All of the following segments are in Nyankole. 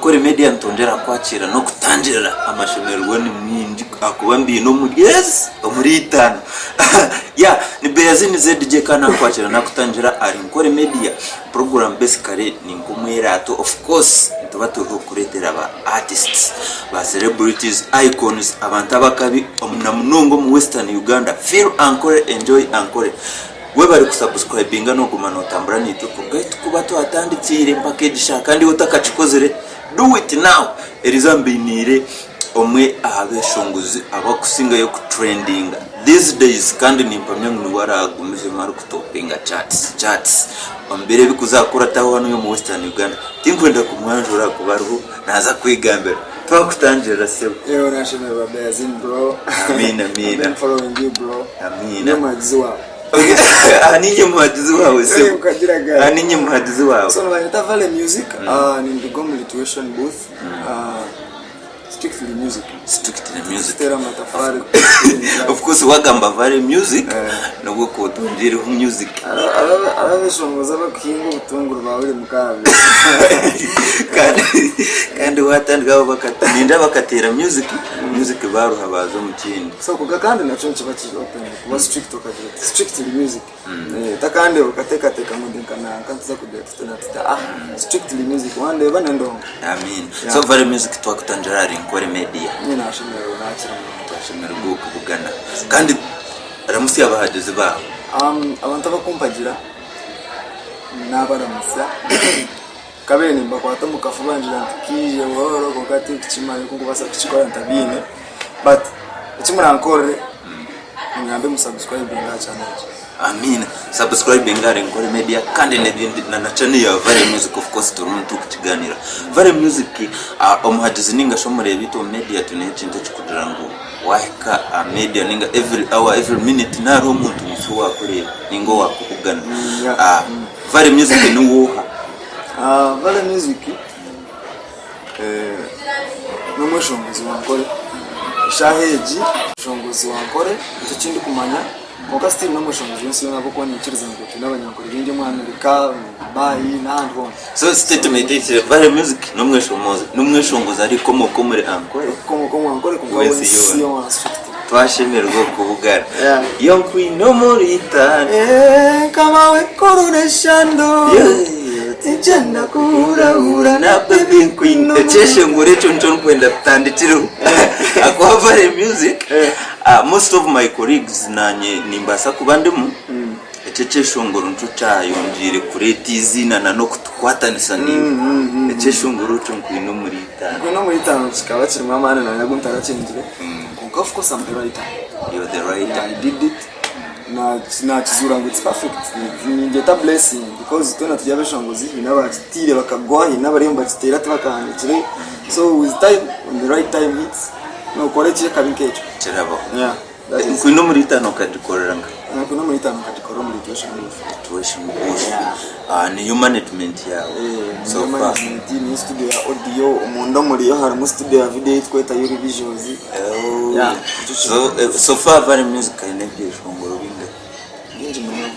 Ankole Media nitwongyera kukwakira n'okutangirira amashemererwa ni mingi ahakuba mbaine omuri ezi omuri itaano yeah ni Beyazini ZJ kandi nakukwakira nakutangira ahari Ankole Media program basically ni nk'omweraato of course nituba turiho kukureetera ba artists ba celebrities icons abantu abakabi na munonga omu western Uganda feel Ankole enjoy Ankole. Webare ku subscribinga noguma notambura naitwe kuruga ahi tukuba twatandikiire mpaka egi shaaha kandi iwe otakakikozire do it now eriza mbainiire omwe aha beshongozi abakusingayo ku trendinga these days kandi nimpamya ngu niwe aragumizemu arikutopinga charts charts omu biro ebikuza kukurataho hanu omu western Uganda tinkwenda kumwanjura ahakuba ariho naza kwegambira twakutangirira sebo. Ewe nashemererwa Beazin bro. Amiina amiina. I've been following you bro. Amiina. Ndi omuhagizi wawe. Aha ninye muhagizi wawe sebo. Ukagira gari. Aha ninye muhagizi wawe. So nibanyeta Valley Music, ah, ninduga omu Lituation booth. Ah, strictly music. Strictly music. Kuteera amatafari. Of course wagamba Valley Music Eh. nobwo kotongyereho music. Arabeshongoza abakuhinga obutunguru bawire mukaabe. Kandi kandi watandika abo bakati ninda bakateera music, music baruha baza omu kindi. So kuga kandi nakyo nikiba kiri open kuba strict okagira oti strictly music. Eh, ta kandi okateekateeka ngu ndi nka nanka nituza kugira tuti na tuti ah strictly music wandeeba nendongo. Amiina. Yeah. So Valley Music twakutangira ahari Nkore Media. Nyine nashemererwa nakira munonga. Twashemererwa okubugana. Kandi ramutsya abahagizi baawe. Um, abantu abakumpagira nabaramutsya kabere nimbakwata omu kafuba ngira nti kiije buhooro kwonka tinkukimanya oku nkubaasa kukikora ntabiine but eki murankorere munyambe mu subscribinge aha channel egi. Amiina. Subscribing ahari Nkore Media kandi n'ebindi na na channel ya Valley Music of course turimu nitukukiganira. Valley Music ah, omuhagizi ninga shi omureebi itwe omu media twine ekintu ekikugira ngu wahika aha media ninga every hour every minute nahariho omuntu musya owakureeba ninga owakubugana. Yeah. Ah, Valley Music niwe oha? Ah, Valley Music eh, n'omweshongozi wa Nkore. Eshaaha egi mweshongozi wa Nkore nikyo eki ndikumanya kwonka still n'omweshongozi w'ensi yoona ahabw'okuba niinyikiriza ngu twine abanyankore baingi omu Amerika, omu Dubai n'ahandi hoona. So statement ehikire Valley Music n'omweshongozi n'omweshongozi arikukomooka omuri Ankole. Kukomooka omu Ankore kwonka W'ensi w'ensi yoona. yoona strictly. Twashemererwa okubugana. Yeah. Yo nkwine omuri itaano. Eh, Mukama w'enkuru n'eshando. Tinkyenda kuhurahura Na baby nkwine. Ekyeshongoro ekyo nikyo ndikwenda tutandikireho. Ahakuba Valley Music, ah, most of my colleagues nanye nimbaasa kuba ndimu. Ekyo ekyeshongoro nikyo kyayongyeire kureeta eiziina na n'okutukwatanisa naiwe. Ekyeshongoro ekyo nkwine omuri itaano. Nkwine omuri itaano kikaba kirimu amaani nanye agu ntarakyengire. Kwonka of course I'm the writer. You're the writer. Yeah, I did it. Nakizuura ngu it's perfect. Ningyeta blessing because twena turi abeshongozi haine abakitiire bakagwa haine abariyo nibakiteera tibakahandikire. So with time when the right time hits nokora eky'ekabi nk'ekyo. Kirabaho. Yeah. That is. Nkwine omuri itaano okagikorera nka? Nkwine omuri itaano nkagikorera omuri Graduation Booth. Graduation Booth. Ah, niyo management yaawe Eh, so niyo far? management, niyo studio ya audio, omunda omuriyo harimu studio ya video ei tukweta Yuri Visuals. Oh. Yeah, nikyo So, kiriho. eh, so far Valley Music eine ebyeshongoro bingahi? Bingi munonga.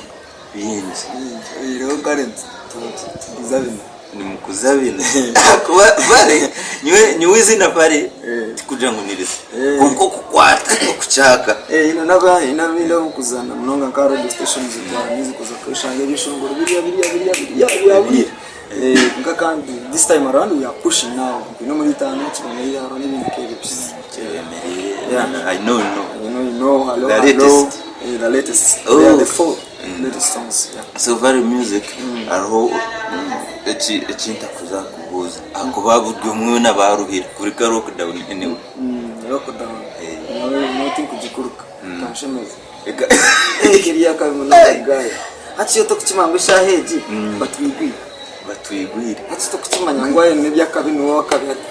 Bingi. Bingi. Oyihireho current, tu- tuguza bina. Nimukuza bina. Ahakuba Valley, nyowe nyowe eiziina Valley Eh. tikugira ngu niriza. Eh. Kwonka okukwata okukyaka. Eh, haine n'aba haine abaingi abarikuzaana munonga nka aha radio stations etwara music oza kweshanga ebyeshongoro biriya biriya biriya biriya bya buriya. Eh, kwonka kandi this time around we are pushing now. Twine omuri itaano kiboneire hariho n'ebindi nk'ebyo. Kyemereire. Yeah. I know, know. You know, you know, hello, The hello. latest. Eh, the latest. Oh. They are the four latest songs. Yeah. So Valley Music hariho eki ekintakuza kubuuza ahakuba buri omwe weena baruhire kureka lockdown anyway. Lockdown. Eh. Nyowe nyowe tinkugikuruka. Kanshemeze. Eka- Kiriya kabi munonga guy. Hati yo tokukimanya ngu eshaaha egi batwigwire. Batwigwire. Hati tokukimanya ngu aye n'ebyakabi niwe wakabi hati.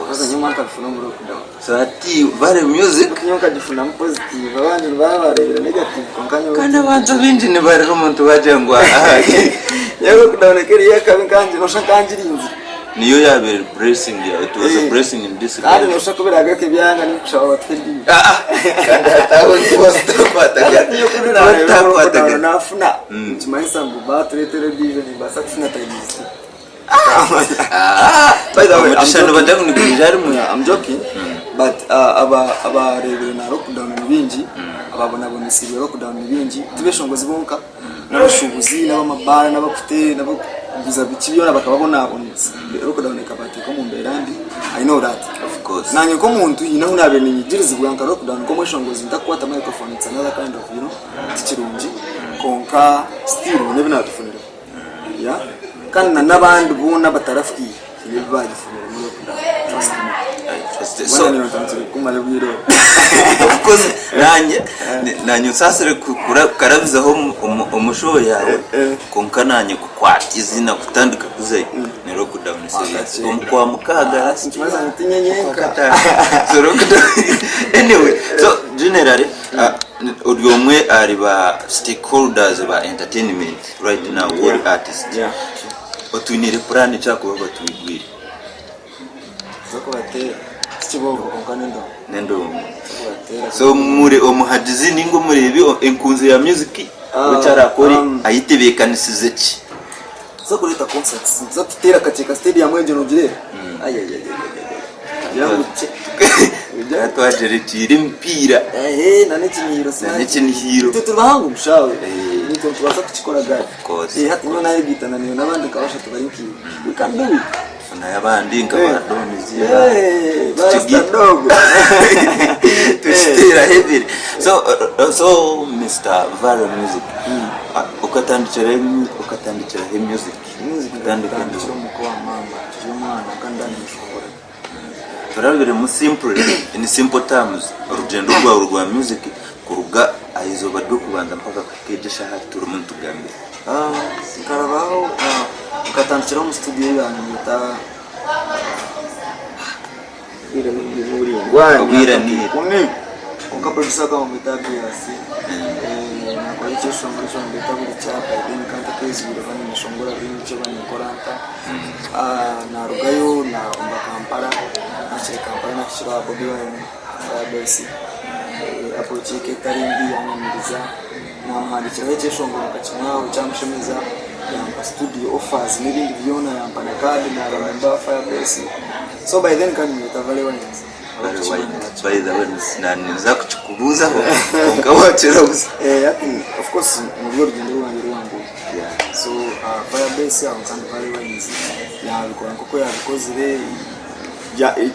Haza nyowe nkabifuna omu lockdown. So hati Valley Music Nyowe nkagifunamu positive abandi nibaba bareebire negative kwonka nyowe kandi abantu baingi nibarira omuntu bagira ngu aha nyowe lockdown ekeriyo akabi nkangi noshusha nkangirinzire. Niyo yabaire blessing yawe it was a Eh. blessing in disguise. Kandi noshusha ku biraagaruka ebyanga nikushaba batuhe ediini. Ah, ah. Kandi hataho ntiwatakwataga. Niyo kuri nareeba Tiwatakwataga. lockdown nafuna nikimanyisa ngu batureetera ediijo nimbaasa kufuna times two. By the way, I'm Omugisha joking. nibagira ngu nigwija rimwe. Yeah, I'm joking. But uh, aba abareebire na lockdown ni baingi, ababonabonesibwe lockdown ni baingi, tibeshongozi bonka, n'abashuubuzi, n'abamabaara, n'abakuteera, n'abakuguza biki byona bakababonabonesa. Lockdown ekabateeka omu mbeera mbi. I know that. Of course. Nanye nk'omuntu hiine ahu naabaire ninyigirizibwa nka lockdown nk'omweshongozi ntakukwata microphone it's another kind of you know, tikirungi kwonka still hiine ebi naatufuniremu. Yeah. Kandi na n'abandi boona abatarafiire hiine ebi baagifunire muri lockdown. Trust me. I trust it. So, So, ntandikire kukumara obwire obu. of course, nanye nanye nsaasire kukurabizaho omu show yaawe kwonka nanye kukwata izina kutandika kuzayo ni lockdown series omu kwa mukaaga last Nikimanyisa ngu tinye nyenka. So lockdown anyway so generally ori omwe ahari ba stakeholders ba entertainment right now ori artist otwiniire puraani ki ahakuba batwigwire? Z'okubateera tikibooko kwonka n'endongo. N'endongo. So muri omuhagizi ninga omureebi enkunzi ya music Ah, eki arakore ayitebeekanisize ki? Tuza kureeta concerts, nituza kuteera akakyeka stadium egyo nogireeba? Ayayayayayaya. Gira ngu kye. Tukaba twagyeretiire emipiira. Ehe, na n'ekinihiro Na n'ekinihiro. Itwe turi bahango omushawe. Eh. Nitwe nitubaasa kukikora gari. Of course. Eh, hati nyowe nayegaita na niiwe n'abandi nka bashatu bari nkaiwe. We can do it. Tufunayo abandi nka ba Don Zira. Eh, ba Rasta Dog. Tukiteera heavily. So, so Mr. Varo Music. Okatandikira okatandikira he music. Music Kutandika nkatandikira omu ka owa maama nkiri omwana kandi ndanyemushongora. Turabiremu simply in simple terms orugyendo rwawe rwa music kuruga aha izooba ry'okubanza mpaka kuhika egi eshaaha turimu nitugambira. Nkarabaho nkatandikira omu studio ei banyeta Obwira niire. Kwonka producer akaba namweta Abias nakora ekyeshongoro eki bamweta buri kyapa then nkaba ntakezwire oba ninyeshongora rurimi ki oba ninkora nta. Narugayo nahunga Kampala, nahikire Kampala nahikire aha Bobi Wine Firebase, approach ye ekaba etari mbi yanyamiriza, namuhandikiraho ekyeshongoro nkakimuha kyamushemeza, yampa studio offers n'ebindi byona, yampa na card naba member wa Firebase, so by then nkaba ninyeta Vale Wines. Vale Wines, by the way ninza kukikubuuzaho kwonka wakirabuza. Hati of course nirwo rugyendo rwangye ruhango. So Firebase aho kandi Vale Wines yabikora nk'oku yabikozire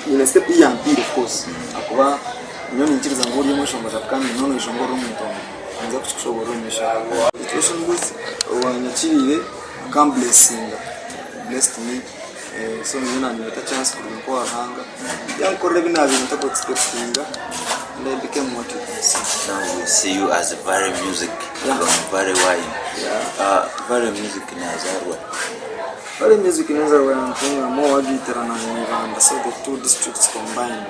in a step ei yampiire of course ahakuba nyowe niinyikiriza ngu ori omweshongozi upcoming noba noyeshongorera omuntu omwe ninza kukikushoboorora omu maisho aho. Omweshongozi owanyakiriire akamburesinga, blessed me, so nyowe nanyeta chance kuruga nk'owa Ruhanga yankorera ebi nabaire ntaku expectinga and I became what you can see. Now we see you as Vale Music from Vale Wine. Vale Music nazaarwa Vale Music n'enzaarwa ya Ntungamo wagiitira na Ibanda so the two districts combined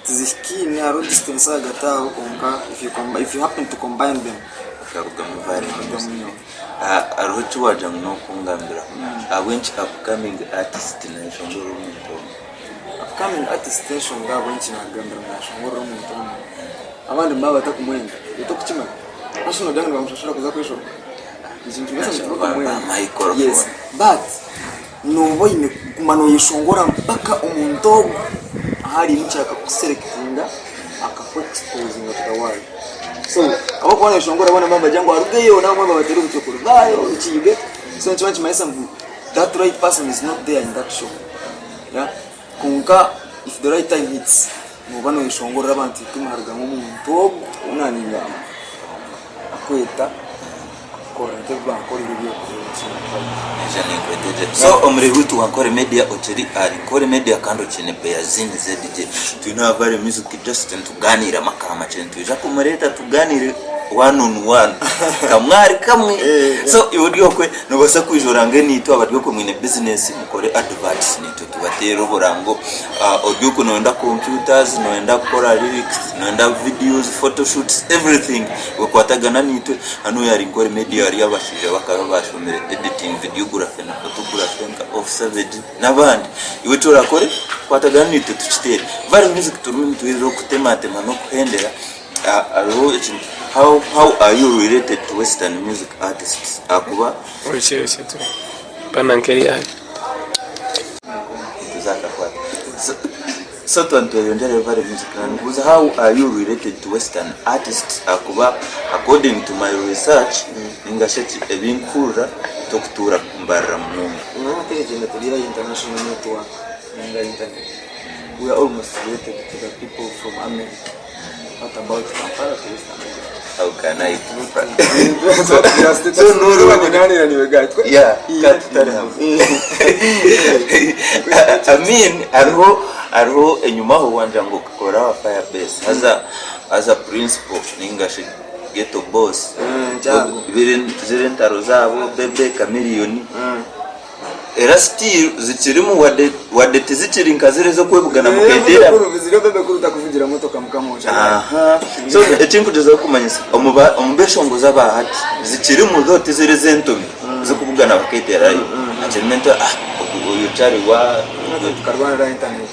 tizihikaine hariho distance ahagati aho kwonka if you if you happen to combine them Hakarugamu Vale hakarugamu Music. nyowe. Hariho eki waagira ngu n'okungambiraho. Ahabw'enki upcoming artist nayeshongorera omuntu omwe? Upcoming artist enshonga ahabw'enki naagambira ngu nayeshongorera omuntu omwe, abandi nibaba batakumwenda, iwe tokukimanya? Hashi noogira ngu nibamushashura kuza kweshongora? Ekyo nikimanyisa ngu tibakumwenda. Yes, but nooba oine kuguma nooyeshongora mpaka omuntu ogwo ahu ariimukira akakuserekitinga akaku exposinga to the world. So abarikuba nibeshongora boona nibaba nibagira ngu arugeyo nabamwe babateera obucokoro vaayo biki you get? So nikiba nikimanyisa ngu that right person is not there in that show. Yeah? Kwonka if the right time hits, nooba nooyeshongorera abantu ikumi harugamu omuntu ogwo ou naaningamba akweta akukorera nk'ebi bankoreire eby'okureeba Naija ninkwetegyera. So omuri witu wa Nkore Media okiri ahari Nkore Media kandi okiine Beazin ZJ. Twine aha Vale Music just nitugaaniira amakaha makye nitwija kumureeta tugaaniire one on one kamwe ahari kamwe. So iwe ori okwe Nobaasa kwija orange naitwe abari okwe mwine bizinesi mukore adverts naitwe tubateere oburango. Ori okwe noyenda computers, noyenda kukora lyrics, noyenda videos, photoshoots everything iwe kwatagana naitwe. Hanu oyo ari Nkore Media hariyo abashaija bakaba bashomire editing, videography na photography nka Off Savage n'abandi. Iwe eki orakore kwatagana naitwe tukiteere. Vale Music turimu nituhurira okutematema n'okuhendera. Hariho ekintu how how are you related to western music artists ahakuba Orekye rekye tu. Pana nk'eryayo. Zakakwata. So, so twaba nitweyongyerayo Vale Music nikubuuza how are you related to western artists ahakuba according to my research ninga shi ebinkuhurira tokutuura Mbarara munonga. Hati egyenda turi aha international network ninga internet we are almost related to the people from America what about Kampala to West Africa. How can I So Yeah, kandi tutari hamwe. I mean hariho hariho enyima aho wangira ngu okakora aha fire base haza haza principal ninga shi ghetto boss Kyago. Biri ziri entaro zaabo Bebe Chameleone Era still zikirimu wadde wadde tizikiri nka ziri ez'okwebugana muketeera. Ziri Bebe Cool takuvugira motoka mukama okyari. Aha. So ekinkugezaho kumanyisa omu ba omu beshongozi aba hati zikirimu though tiziri ez'entomi z'okubugana baketeerayo. Hakirimu ento ah ogu oyu kyari wa Tukarwanira aha internet.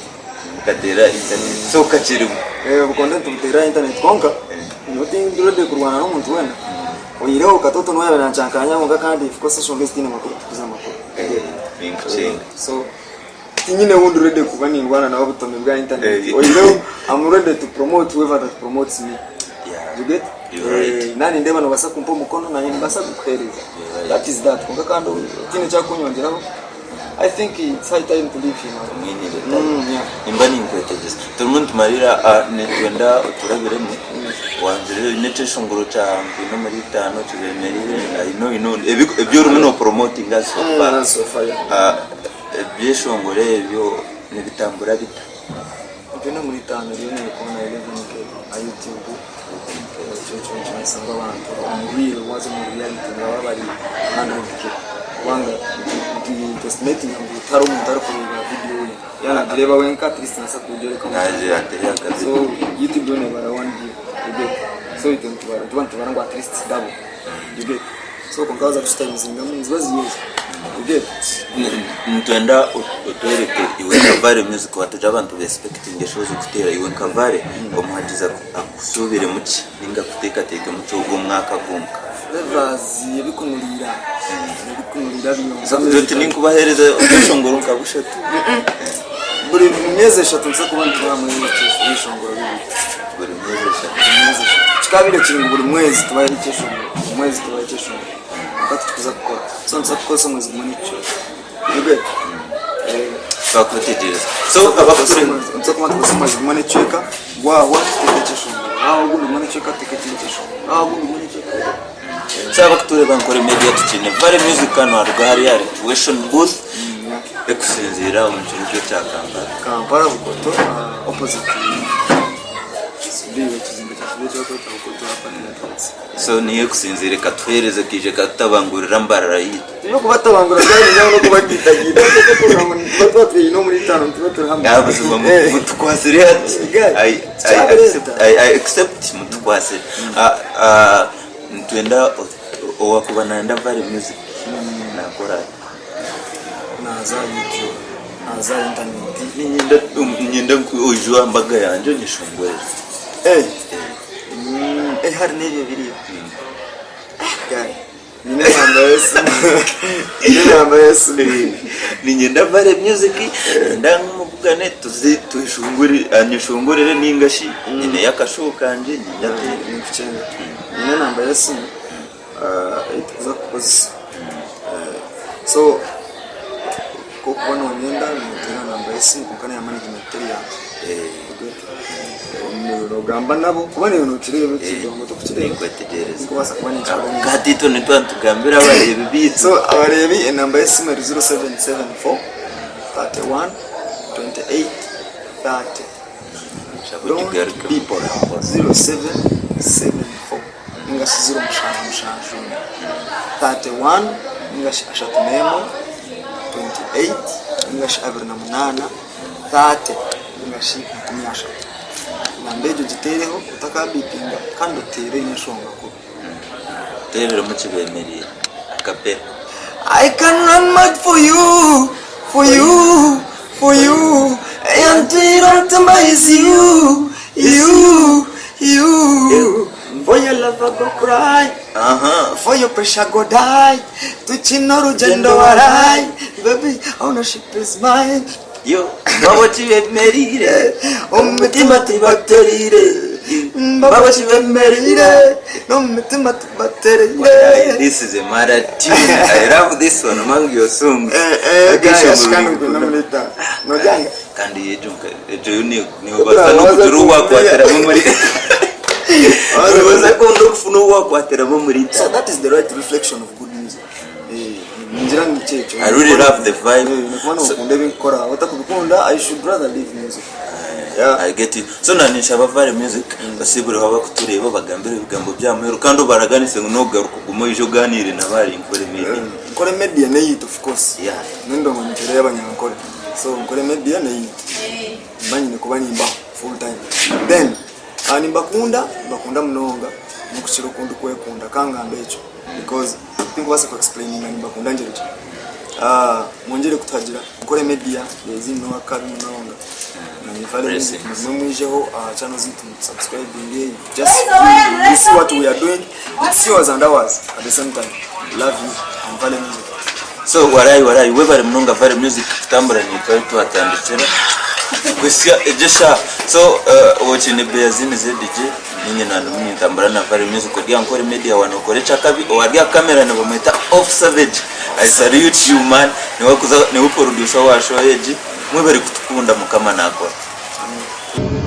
Mukateera internet so kakirimu. Eh obukonde nitubuteera aha internet kwonka nyowe tindi ready kurwana n'omuntu weena. Oyihireho Katoto niwe yaabaire naancankaanya kwonka kandi of course enshonga ezi tihaine makuru tikuza amakuru. Ninkucenga. So tinyine ou ndi ready kuba nindwana nawe obutomi bwa internet. Oyihireho I'm ready to promote whoever that promotes me. Yeah. You get? You're right. Eh, naanye nindeeba noobaasa kumpa omukono naanye nimbaasa kukuheereza. You're right. That is that. Kwonka kandi tihaine ekyakunyongyeraho. I think it's high time to leave him alone. Omwinire time. Yeah. Nimba ninkwetegyesa. Turimu nitumarira nitwenda oturabiremu wangire oine ekyeshongoro kya ngwino omuri itaano kibemereire I know you know ebi orimu no promotinga so far. So far, yeah. Ebyeshongoro ebyo nibitambura bita? Ngwino omuri itaano eriyo nekoona 11K aha YouTube. Ekyo nikimanyisa ngu abantu omu real waaza omu reality nibaba bari 100K kubanga ntu estimatinga ngu tihariho omuntu arikureeba vidiyo wenka yaaba nagireeba wenka at least nabaasa kugyoreka so YouTube yo nebara one view you get so itwe nituba nitubara ngu at least double you get so kwonka waaza kukitayimuzingamu niziba ziri ezo you get. Nitwenda otworeke iwe nka Vale Music watugira abantu ba expectinga show zikuteera iwe nka Vale omuhagizi akusuubiremu ki ninga akuteekateekemu ki ogu omwaka gwonka? Flavors ebikunuriira ebikunuriira byonka. Ogira oti ninkubaheereza obweshongoro nka bushatu. Buri myezi eshatu nituza kuba nitubahamu ebyeshongoro bibiri. Buri myezi eshatu. Buri myezi eshatu. Kikabaire kiri ngu buri mwezi tubahe ekyeshongoro, buri mwezi tubahe ekyeshongoro. Kwonka titukuza kukora. So nituza kukozesa omwezi gumwe n'ekicweka. You get? Twakwetegyereza. So abakutureeba. Nituza kuba nitukozesa omwezi gumwe n'ekicweka, gwahwa tuteeke ekyeshongoro. Hahwa ogundi gumwe n'ekicweka tuteeke ekindi kyeshongoro. Hahwa ogundi gumwe n'ekicweka. So abakutureeba Nkore Media tukiine Vale Music hanu aruga hariya ahari Tuition Booth ekusinziira omu kibuga ekya Kampala. Kampala Bukoto opposite Subiwe ekizimbe kya Subiwe ekirikwetwa Bukoto Apartments. So niyo ekusinziira ekatuheereza ekaija ekatutabangurira Mbarara yaitu. Tibyokubatabangura byaba n'okubagiitagiita kugira ngu nituba tuba twine omuri itaano nituba turi hamwe. Ah buzima mutukwasire hati. I, I accept, I, I accept mutukwasire. Ah, ah, nitwenda owakuba nayenda Vale Music nakora ata? Naza aha YouTube, naza aha intaneti. Niinyenda niinyenda oije aha mbaga yangye onyeshongorere. Eh, eh hari n'ebyo biriyo. Guy. Nyine enamba y'esimu. Nyine enamba y'esimu. Niinyenda Vale Music, niinyenda ngu mubugane tuze tweshongore, anyeshongorere ninga shi nyineyo akashow kangye niinyenda nteere. Ninkucenga. Nyine enamba y'esimu ei turikuza kukozesa. So ku orikuba noyenda noteera namba y'esimu kwonka neya management teri yangye. Nogamba nabo kuba naiwe nokireeba ekidongo tokukireeba Ninkwetegyereza. tinkubaasa kuba ninkikora nyenka. Hati itwe nituba nitugambira abareebi baitu. So abareebi enamba y'esimu eri 0774 31 28 30. Nshaba Don't ogigarukemu be mpora mpora. 0774 ninga shi 0774 31 ninga shi 31 28 ninga shi 28 30 ninga shi 30. Namba egyo giteereho otakabiipinga kandi oteere eine enshonga nkuru. Teereremu kibemereire acapella. I can run mad for you, for you, for you Eyantwire omutima is you, you, you For your love I go cry, Aha. for your pressure I go die Tukine orugyendo walai, baby ownership is mine. Yo, mbabo kibemereire, omu mitima tubatereire. Mbabo kibemereire, n'omu mitima tubatereire. This is a mad tune. I love this one among your songs. Eh, eh, guys, kandi ukunda muri ta. Nojanga. Kandi ejo ejo yo ni nobasa n'okugira ou wakwatiramu muri nobasa kwonda okufuna ou wakwatiramu muri So that is the right reflection of good music. Eh, ningira ngu nikyo ekyo. I really love the vibe. Eh, nikuba nokunda ebi nkukora. Otakubikunda, I should rather leave music. Yeah. I get it. So na ninshaba Vale Music basibureho abakutureeba obagambire ebigambo bya muheru kandi obaraganise ngu nogaruka ogume oije oganiire na Vale Nkore Media. Nkore Media n'eyaitu of course. Yeah. N'endongo ninkira ey'abanyankore. So Nkore Media n'eyaitu. Nimba nyine kuba nimbaho full time. Then ah, nimbakunda, nimbakunda munonga n'okukira oku ndikwekunda kangambe ekyo because tinkubaasa ku explaininga nimbakunda ngyeri ki. Ah, mwongyere kutuhagira Nkore Media ezi n'owakabi munonga. Na Vale Music Blessings. mwe mwijeho aha channel zaitu subscribing just you see what we are doing it's yours and ours at the same time love you and Vale Music. So warayi warayi webare munonga Vale Music kutambura naitwe ahu twatandikira kuhitsya egyo eshaaha so uh, okiine Beyazini ZDJ ninye nandimu nintambura na Vale Music ori aha Nkore Media wano okore ekyakabi owari aha camera nibamweta Off Savage I salute you man niwe akuza niwe producer wa show egi mwebare kutukunda mukama nakora. Amen.